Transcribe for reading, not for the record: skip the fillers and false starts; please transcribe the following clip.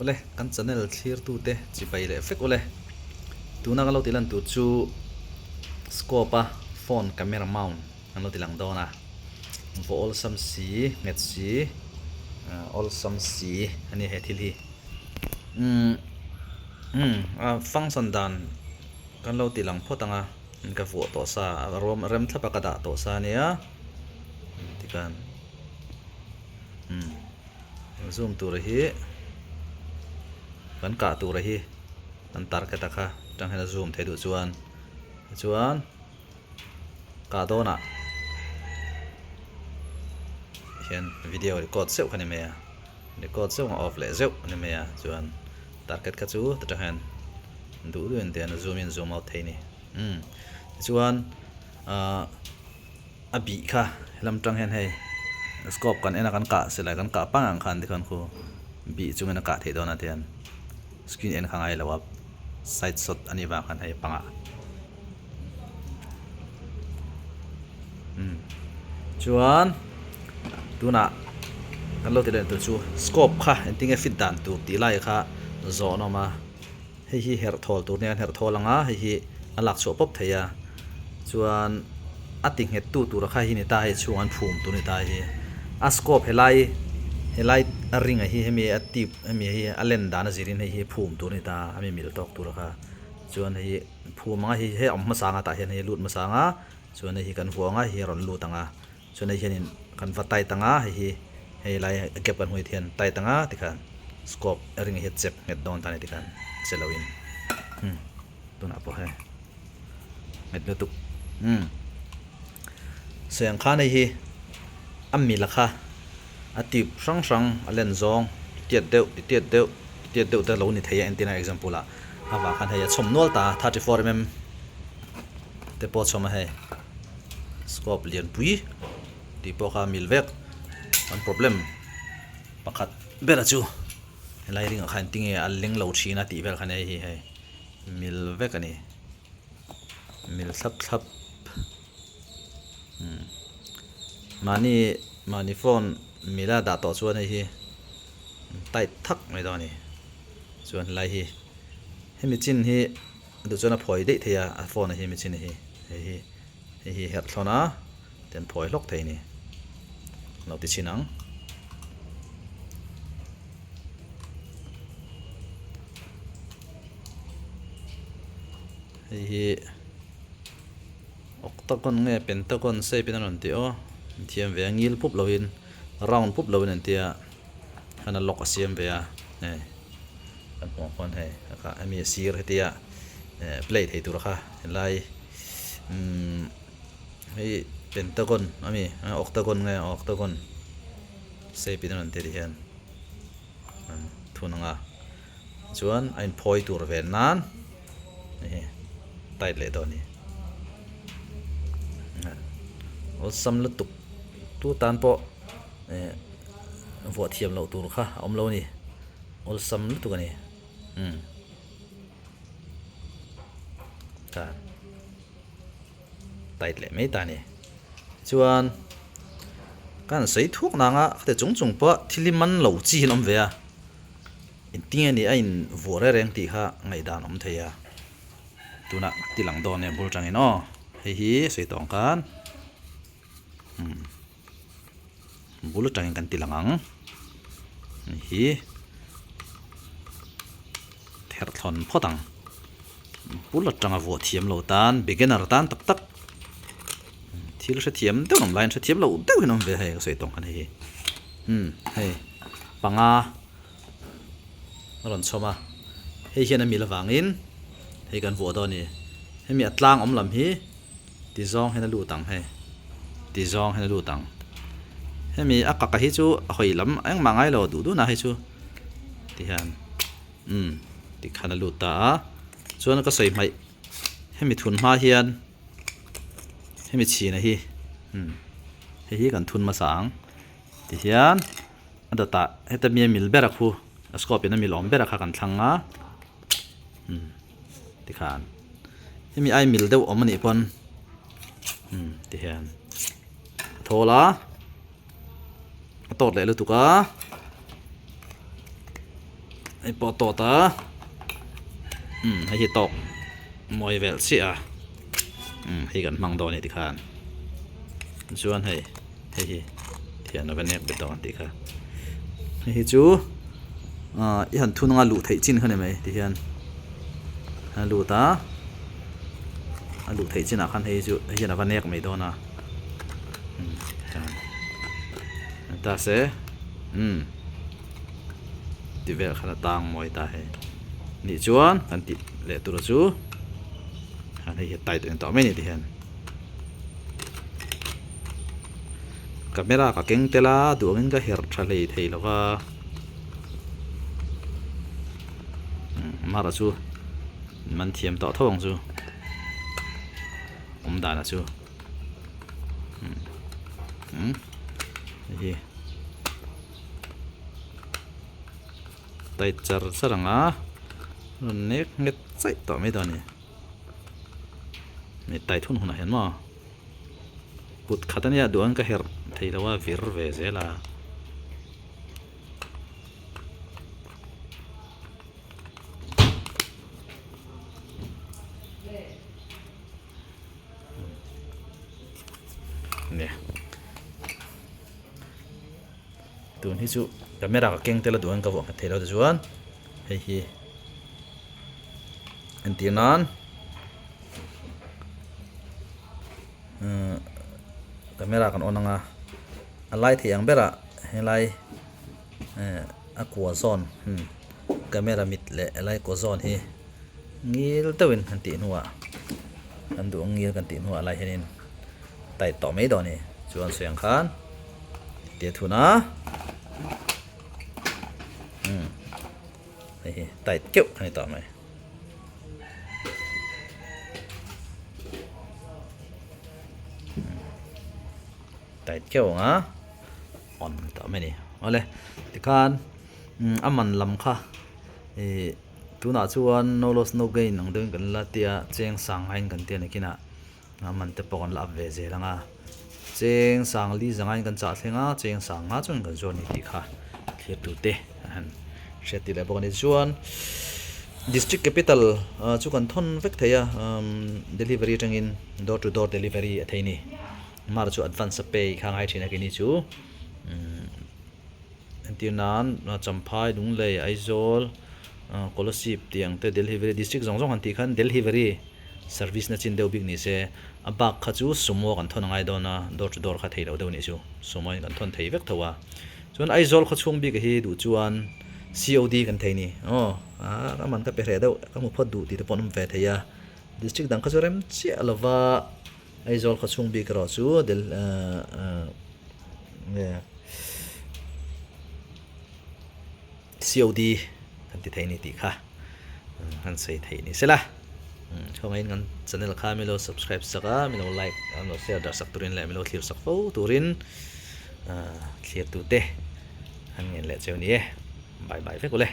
Awle, kan channel thlirtute chibai leh vek awle. Tuna kan lo tih lan tur chu scope a phone camera mount kan lo ti lang dawn a. Vaw awlsam si, nghet si, awlsam si a ni he thil hi. Umm umm a function dan kan lo ti lang phawt ang a, ka vuah tawh sa a ruam rem thlap a ka dah tawh sa a nia tikhan umm. Zoom tur hi kan kah tur hi kan target a kha atang hian a zoom theih duh chuan tichuan kah dawnah hian video record zeuh kha ni mai a record zeuh a off leh zeuh a ni mai a chuan target kha chu ta tang hian duh duhin tihian a zoom in zoom out thei a ni umm tichuan ahh. A bih kha helam tang hian hei scope kan en a kan kah silai kan kah pang ang khan tikhan khu bih chungin a kah theih dawn a tihian screen en kha ngai lo a side shot a nih vang khan hei pangah umm chuan tunah kan lo ti leh tur chu scope kha engtin nge fit dan tur tih lai kha zawh a awm a. Hei hi herh thawl tur nia an herh thawl ang a, hei hi a lak chhuah pawp thei a, chuan a ti nghet tu tur a kha hi ni ta hei chhung an phum tur ni ta hi a scope helai helai a ring a hi hemi a tube hemi hi a len dan a zirin hei hi phum tur ni ta a mi mil tawk tur a kha chuan hei hi phum ang a hei hei a awm hmasa ang a tah hian hei lut hmasa ang a chuan hei hi kan vuah ang a hei hi a rawn lut ang a Chuan hei hianin kan va tight anga hei hi hei lai a gap kan hmuh hian tight anga tikhan scope a ring hi chep nghet dawn ta a ni tikhan che loin umm tunah pawh hei nghet lutuk umm sawi ang khan hei hi a mila kha a tube hrang hrang a len zawng titiat deuh titiat deuh titiat deuh te lo ni thei a entir a example ah a vang khan hei a chhawm nual ta 34 mm te pawh a chhawm a hei. Scope lianpui tih pawh kha a mil vek an problem pakhat ber chu helai ringah khan tinge a leng lo thin a tih vel kha nia hei hi mil vek a ni mil thlap thlap umm mahni mahni phone mila dah tawh chuan hei hi tight thak mai dawn a ni chuan helai hi hemi chin hi. A duh chuan a phawi daih thei a, a phone a hi machine a hi hei hi hei hi herh thlawn a tian phawi hlawk thei a ni lo ti chhin ang. Hei hi octagon nge pentagon shape in a rawn tih aw an thiam ve a ngil pup lovin round pup lovin an tia khan a lock a siam ve a hei. Kan hmuh ang khuan hei a kha hemi a sir hetia eh play thei tur kha helai umm hei pentagon ami octagon nge octagon shape in a rawn ti tihian an thun ang a chuan a inphawi tur ve nan hei tight leh dawn a ni awlsam lutuk tu tan pawh eh vuah thiam loh tur kha a awm lo a ni. Awlsam lutuk a ni. Umm. Ta. Tight leh mai ta a ni. Chuan kan sawi thuak nang a, khati chung chung pawh thil hi man lo chi hian a awm ve a. Engtin nge ni a in vuah reng reng tih kha ngaihdan awm thei a. Tunah ti lang dawn nia bul tangin aw. Hei hi sawi tawh ang khan. Umm. Bul atangin kan ti lang ang. Hei hi therthlawn phawt ang. Bul atanga vuah thiam lo tan beginner tan tak tak thil hrethiam deuh an awm laiin hrethiam lo deuh in awm ve hei ka sawi tawng khan hei hi. Umm hei panga a rawn chhawm a hei hian a mil avangin hei kan vuah dawn a ni. Hemi a tlang awm lam hi. Ti zawng hian a lut ang hei ti zawng hian a lut ang hemi a kaka hi chu a hawi lam engmah ngai lo duh duhna hi chu ti hian umm ti khan a lut ta a chuan ka sawi hmaih hemi thun hma hian hemi chhina hi umm hei hi kan thun hmasa ang ti hian a dawtah heta mi a mil ber a khu a scope in a mil awm ber a kha kan thlang a umm. Tikhan hemi ai mil deuh awm anih pawn umm tihian a thawl a a tawt leh lutuk a Hei pawh tawt a umm hei hi tawk mawi vel chiah a umm hei kan hmang dawn a ni tikhan chuan hei hei hi thian ava nek bet dawn tih kha hei hi chu ah i han thun anga luh theih chin kha ni mai tihian a lut a a luh theih chinah khan hei chu hei hian ava nek mai dawn a umm ta se umm. Ti vel khan a tang mawi ta hei. Nih chuan kan tih leh tur chu khan hei hi tight a ni tawh mai a ni ti hian. Camera ka keng tel a duh angin ka herh tha hlei thei lo va. Mara chu man thiam tawh tho ang chu awm dan a chu. Umm hei hi. Tight char char ang a rawn nek nghet chaih tawh mai dawn a ni hei tight hun hunah hian maw kut khat ania duh ang ka herh thei lo a vir ve zel a. Tun hi chu camera ka keng tel a duh ang ka vuah nghet thei lo tichuan hei hi entir nan uhh camera kan on ang a a lai thei ang berah helai ehh a kua zawn camera mit leh helai kua zawn hi ngil deuhin an tih hnuah an duh ang ngil kan tih hnuah lai hianin tight tawh mai dawn a ni chuan sawi ang khan tia thun a umm hei hi tight keuh a ni tawh mai. Tight keuh ang a on tawh mai a ni awle tikhan a man lam kha ih tunah chuan no loss no gain ang deuhin kan la tia cheng sang ngaiin kan tia nakinah a man te pawh kan la up ve zel ang a cheng sang li zangaiin kan chah thleng a cheng sang nga chuan kan zuar a ni tih kha thlir tute an han hriat tih leh bawk a ni chuan district capital ah chu kan thawn vek thei a umm delivery atangin door to door delivery a thei a ni mar chu advance a pay kha ngai thin a keini chu umm entir nan Champhai Lunglei Aizawl Kolasib tih ang te Delhivery district zawng zawng han tih khan Delhivery service na chin deuh bik ni se a bak kha chu sumo kan thawn a ngai dawn a door to door kha thei lo deuh nih chu sumo in kan thawn thei vek tho a chuan Aizawl khaw chhung bik hi duh chuan COD kan thei ni aw a man ka pe hreh deuh ka hmu phawt duh tih te pawh an awm ve thei a district dang kha chu rem chiah lova Aizawl khaw chhung bik erawh chu Del nge COD kan ti thei a ni tih kha han sawi theih ni sela. Khawngaihin kan channel kha milo subscribe sak a, milo like a, milo share darh sak turin leh milo thlir sak fo turin thlir tute han ngen leh cheu ni e. Bye bye vek ule.